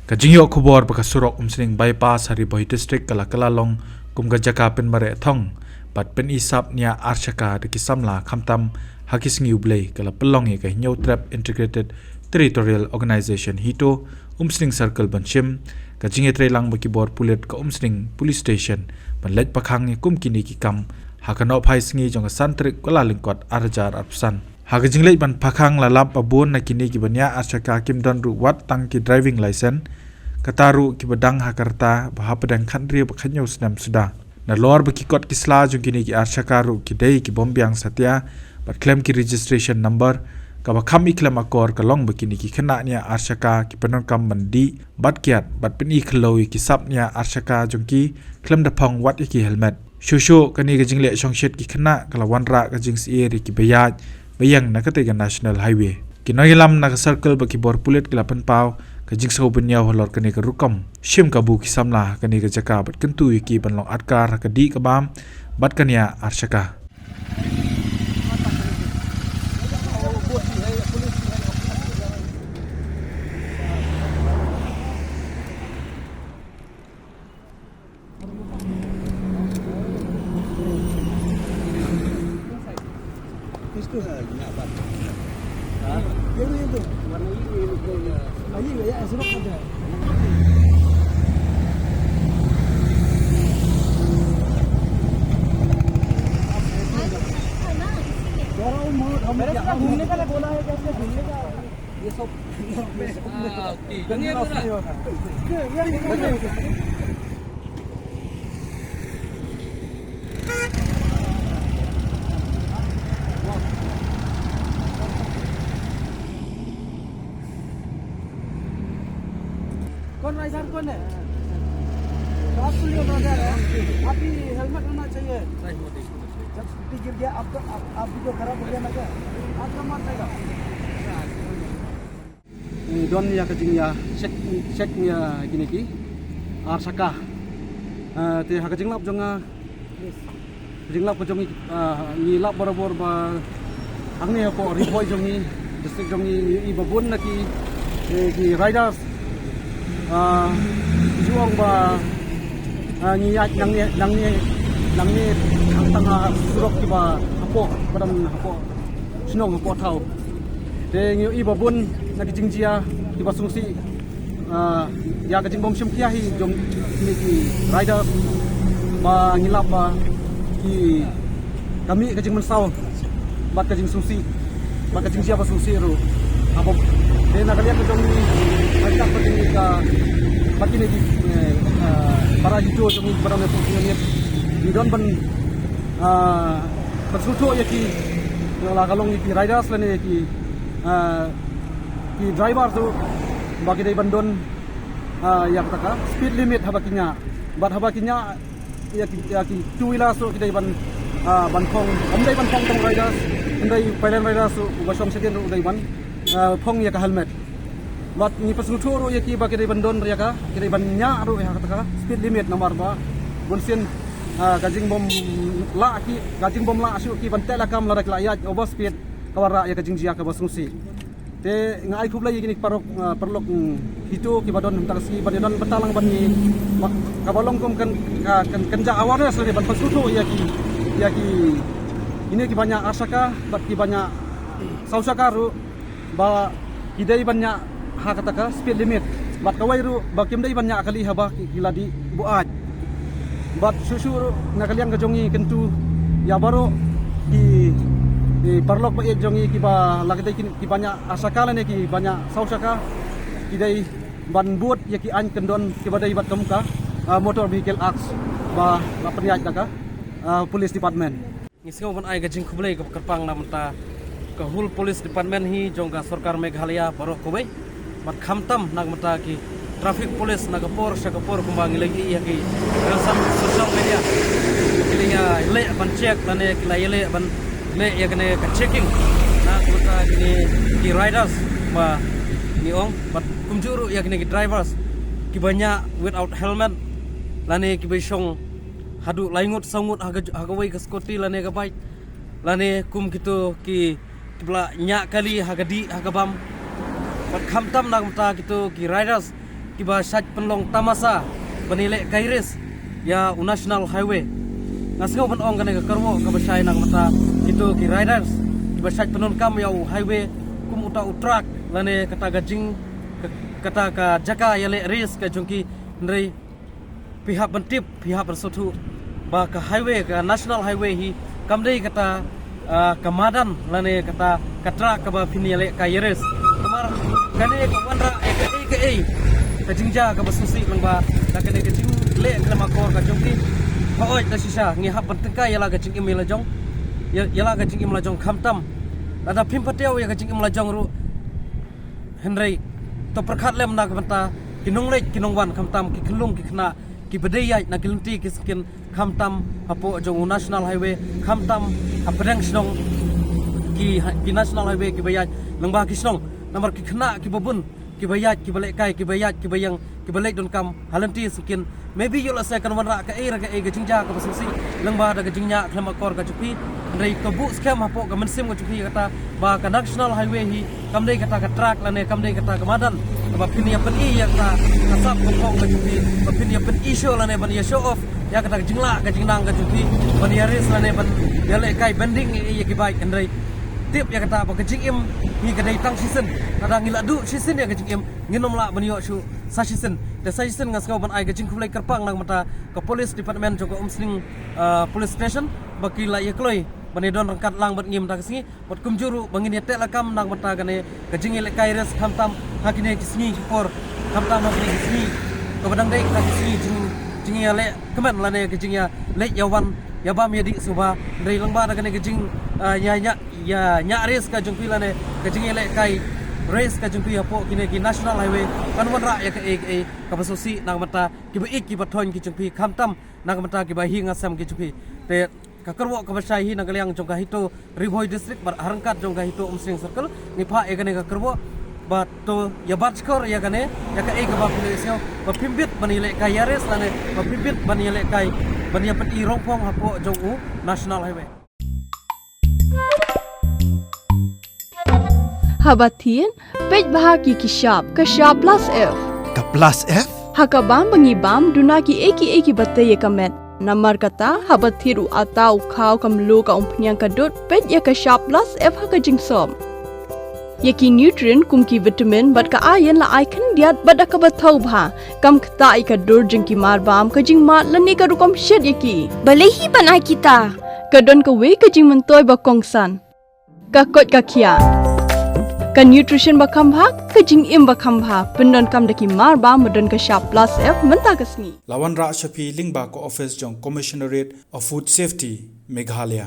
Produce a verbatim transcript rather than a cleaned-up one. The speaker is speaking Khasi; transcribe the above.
Ka jingïoh khubor ba ka surok Umsning Bypass ha Ri Bhoi District ka la kylla long kum ka jaka pynmareh thong bad pyni sap nia arshaka da ki samla khamtam ha ki sngi U Blei ka la pynlong ïa ka Hynñiewtrep Integrated Territorial Organization HITO Umsning Circle ban shim ka jingïatreilang bad ki bor pulit ka Umsning Police Station ban leit pakhang ïa kum kine ki kam ha ka nohphai sngi jong ka san tarik Kyllalyngkot ar hajar arphew san. Ha ka jingleit ban pakhang la lap ba bun na kine kiba nia arshaka kim don ruh wat tang ki driving license, kata ruh kiba dang ha ka rta ba hapdeng khathynriew bad khathynñiew snem suda. Nalor ba ki kot ki sla jong kine ki arshaka ruh ki dei ki bym biang satia bad khlem ki registration number, kaba kham i khlem akor ka long ba kine ki khynnah nia arshaka ki pyndonkam ban dih bad kiad bad pyni khyllew ïa ki sap nia arshaka jong ki khlem da phong wat ïa ki helmet. Shuh shuh kane ka jingleh shongshit ki khynnah ka la wanrah ka jingsyier ïa kiba ïaid ba ïeng na katei ka National Highway. Ki nongïalam na ka circle bad ki bor pulit ki la pynpaw ka jingsngew bynñiaw halor kane ka rukom shim kabu ki samla ha kane ka jaka bad kyntu ïa ki ban long atkar ha ka dih ka bam bad ka nia arshaka. कौन राइडर कौन है? तो आपको लिए राइडर है, आप भी हेलमेट होना चाहिए। जब स्कूटी गिर गया, आपका, आप, आप भी तो खराब हो गया ना क्या? आपका मार देगा। Eh, don ïa ka jingïa check, check ïa kine ki arshaka. Eh, te ha ka jinglap jong nga, jinglap ka jong ngi, ah, ngi lap barabor ba hangne hapoh Ri Bhoi jong ngi, district jong ngi, i ba bun na ki, eh, ki riders, ah, ju ong ba, ah, ngi ïaid nangne, nangne, nangne hangtang ha surok kiba hapoh, ba don hapoh shnong hapoh thaw. Te ngi ïohi ba bun na ki jingjia kiba sngewsih, ah, ïa ka jingbym shim khia hi jong kine ki rider ba ngi lap ba ki, ka mih ka jingmynsaw bad ka jingsngewsih bad ka jingjia ba sngewsih ruh. Haba te na ka liang ka jong ngi, ha ka ba kine ka, ba kine ki, eh, ah, para HITO jong ngi ba don hapoh ngi, ngi don ban, ah, ban sngewthuh ïa ki, la ka long ïa ki riders lane ïa ki, ah, ki driver ruh ba ki dei ban don, ah, ïa kata ka speed limit haba ki ñiah. Bad haba ki ñiah ïa ki, ïa ki two wheelers ruh ki dei ban, ah, ban phong. Ym dei ban phong tang riders, hynrei pailen riders ruh uba shong shadien ruh u dei ban, ah, phong ïa ka helmet. Bad ngi pynsngewthuh ruh ïa ki ba ki dei ban don ruh ïa ka, ki dei ban ñiah ruh ïa kata ka speed limit namar ba bunsien, ah, ka jingbym lah ki, ka jingbym lah shuh ki ban teh lakam lada ki la ïaid overspeed ka wanrah ïa ka jingjia kaba sngewsih. Te nga ai khublei ïa kine ki paralok, ah, paralok, mm, HITO kiba don hangta ka sngi ban ïadon bynta lang ban ngi, ba, kaba long kum kan, ka, kan, kan ja awareness lane ban pynsngewthuh ïa ki, ïa ki, kine kiba ñiah arshaka bad kiba ñiah sawshaka ruh ba ki dei ban ñiah ha kata ka speed limit. Bad kawei ruh ba kim dei ban ñiah kali haba ki, ki la dih buaid. Bad shuh shuh ruh na ka liang ka jong ngi kyntu ïa baroh ki, ki paralok ba ïeit jong ngi kiba la ki dei ki, kiba ñiah arshaka lane kiba ñiah sawshaka, ki dei ban bud ïa ki aiñ kyndon kiba dei bad ka, ka, ah, Motor Vehicle Act ba la pynïaid da ka, ah, Police Department. Ngi sngew ban ai ka jingkhublei kaba kyrpang na ka bynta ka whole Police Department hi jong ka sorkar Meghalaya baroh kawei. Bad khamtam na ka bynta ki traffic police na ka por sha ka por kumba ngi la ïohi ïa ki, ah, social media. Ki la ïaleh ban check lane ki la ïaleh ban leh ïa kane ka checking na ka bynta kine ki riders ba ngi ong. Bad kumjuh ruh ïa kine ki drivers kiba ñiah without helmet lane kiba shong haduh lai ngut saw ngut ha ka, ha kawei ka scooty lane ka bike, lane kum kito ki, kiba la ñiah kali ha ka dih ha ka bam. Bad khamtam na ka bynta kito ki riders kiba shait pynlong tamasa ban ïalehkai race ïa u National Highway. Nga sngew ban ong kane ka kyrwoh kaba shai na ka bynta kito ki riders kiba shait pyndonkam ïa u highway kum uta u track lane kata ka jing, ka, kata ka jaka ïaleh race ka jong ki, hynrei phi hap ban tip, phi hap ban sngewthuh ba ka highway, ka National Highway hi kam dei kata, ah, ka madan lane kata ka track kaba phin ïalehkai ïa race. Namar kane ka wanrah ïa kaei kaei ka jingjia kaba sngewsih lyngba da kane ka jingleh khlem akor ka jong ki. Hooid, da shisha ngi hap ban tyngkai ïa la ka jingim ïa la jong, ïa, ïa la ka jingim la jong, khamtam lada phim pat ïoh ïa ka jingim la jong ruh. Hynrei to pyrkhat lem na ka bynta ki nongleit ki nongwan, khamtam ki khyllung ki khynnah kiba dei ïaid na ki lynti ki syngkien, khamtam hapoh jong u National Highway, khamtam hapdeng shnong ki, ki National Highway kiba ïaid lyngba ki shnong. Namar ki khynnah kiba bun kiba ïaid, kiba lehkai, kiba ïaid, kiba ïeng, kiba leit donkam ha lynti syngkien. Maybe ïoh lehse kan wanrah kaei re kaei ka jingjia kaba sngewsih lyngba da ka jingñiah khlem akor ka jong phi. Hynrei to buh skhem hapoh ka mynsiem ka jong phi ïa kata ba ka National Highway hi kam dei kata ka track lane kam dei kata ka madan kaba phin ïa pyni ïa kata ka sap ka phong ka jong phi, ba phin ïa pyni show lane ban ïa show off ïa kata ka jinglah ka jingnang ka jong phi ban ïa race lane ban ïalehkai bending ïa, ïa ki bike. Hynrei tip ïa kata ba ka jingim hi ka dei tang shisien. Lada ngi la duh shisien ïa ka jingim, ngin ym lah ban ïoh shuh sa shisien. Te sa shisien nga sngew ban ai ka jingkhublei kyrpang na ka bynta ka Police Department jong ka Umsning, ah, Police Station ba ki la ïa kloi ban ïa don ryngkat lang bad ngi mynta ka sngi. Bad kumjuh ruh ba ngin ïa teh lakam na ka bynta kane ka jingïalehkai race, khamtam ha kine ki sngi ki por, khamtam ha kine ki sngi kaba dang dei kata ki sngi jing, jingïaleh kmen lane ka jingïaleit ïa wan ïa bam ïa dih suba. Hynrei lyngba da kane ka jing, ah, ïa, ïa, ïa, ïa race ka jong phi lane ka jingïalehkai race ka jong phi hapoh kine ki National Highway kan wanrah ïa kaei kaei kaba sngewsih na ka bynta kiba ïeit kiba thoiñ ki jong phi, khamtam na ka bynta kiba hi nga sem ki jong phi. Te ka kyrwoh kaba shai hi na ka liang jong ka HITO Ri Bhoi District bad ha ryngkat jong ka HITO Umsning Circle ngi phah ïa kane ka kyrwoh ba to ïa bat shkor ïa kane, ïa kaei kaba phi la ïohsngew, ba phim bit ban ïalehkai ïa race lane ba phim bit ban ïalehkai ban ïa pyni rongphong hapoh jong u National Highway. Haba thied, peit bha ki ki shap, ka shap plus F. Ka plus F? Ha ka bam ba ngi bam, duna kiei kiei kiba tei ïa ka met. Namar kata, haba thied u atta, u khaw, ka mluh, ka umphniang, ka dud, peit ïa ka shap plus F ha ka jingsop. Ïa ki nutrient kum ki vitamin bad ka iron la ai khyndiat bad da kaba thaw bha. Kam ktah ïa ka dur jong ki marbam, ka jingmad lane ka rukom shet ïa ki. Balei hi ban ai kita? Ka don kawei ka jingmyntoi ba kongsan. Ka koit ka khiah. Ka nutrition ba kham bha, ka jingim ba kham bha, pyndonkam da ki marbam ba don ka shap plus F mynta ka sngi. La wanrah sha phi lyngba ka office jong Commissionerate of Food Safety, Meghalaya.